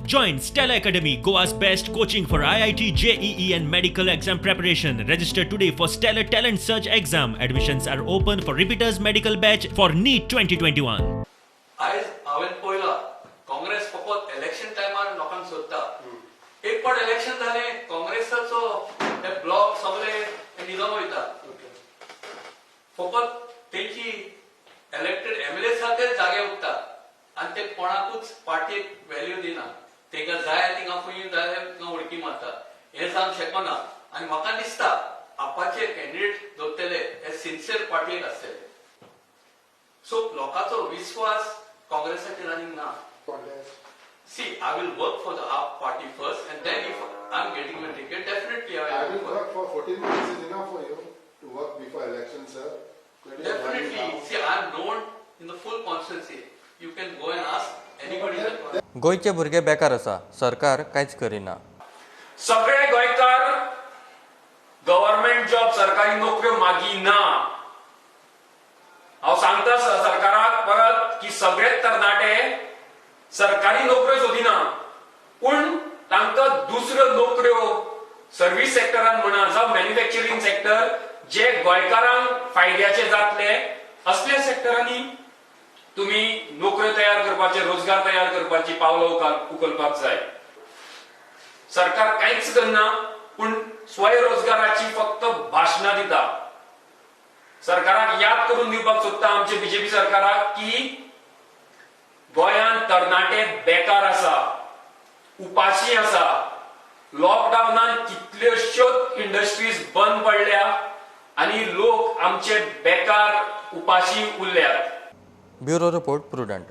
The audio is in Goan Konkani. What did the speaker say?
Join Stella Academy, Goa's best coaching for IIT, JEE, and medical exam preparation. Register today for Stellar Talent Search exam. Admissions are open for repeaters medical batch for NEET 2021. आयज हांवें पळयला, काँग्रेस फकत इलेक्शन टायमार लोकांक सोदता. एक फावट इलेक्शन जालें, काँग्रेसाचो हे ब्लॉक सगळे हे निजाम वयता. फकत तेंची इलेक्टेड एमएलए आसा ते जागे उरता आनी ते कोणाकूच पार्टीक व्हॅल्यू दिना. तेंकां जाय तिंगा खंय जाय तिंगा उडकी मारता. हें जावंक शकना आनी म्हाका दिसता आपाचे कॅन्डिडेट दवरतले हे सिन्सियर पार्टीक आसतले. सो लोकांचो विस्वास काँग्रेसाचेर आनीक ना. Contest. See, I will work for the AAP party first, and then if I'm getting a ticket, definitely I I will will work. Work for 14 months is enough for you to work before election, sir. That is Definitely. now. See, I'm known in the full constituency. You can go and ask anybody in the constituency. गोंयचे भुरगे बेकार आसा, सरकार कांयच करिना. सगळे गोंयकार गव्हर्मेंट जॉब, सरकारी नोकऱ्यो मागिना. हांव सांगता सरकाराक परत की सगळेच तरणाटे सरकारी नोकऱ्यो सोदिना, पूण तांकां दुसऱ्यो नोकऱ्यो सर्वीस सेक्टरान म्हणा जावं मॅन्युफॅक्चरींग सेक्टर, जे गोंयकारांक फायद्याचे जातले असल्या सेक्टरांनी तुमी नोकऱ्यो तयार करपाचे, रोजगार तयार करपाची पावलां उखलपाक जाय. सरकार कांयच करना, पूण स्वयंरोजगाराची फक्त भाशणां दिता. सरकाराक याद करून दिवपाक सोदता, आमचे बीजेपी सरकाराक, की गोंयांत तरणाटे बेकार आसा, उपाशी आसा. लॉकडावनान कितल्योश्योच इंडस्ट्रीज बंद पडल्या आनी लोक आमचे बेकार, उपाशी उरल्यात. Bureau report, Prudent.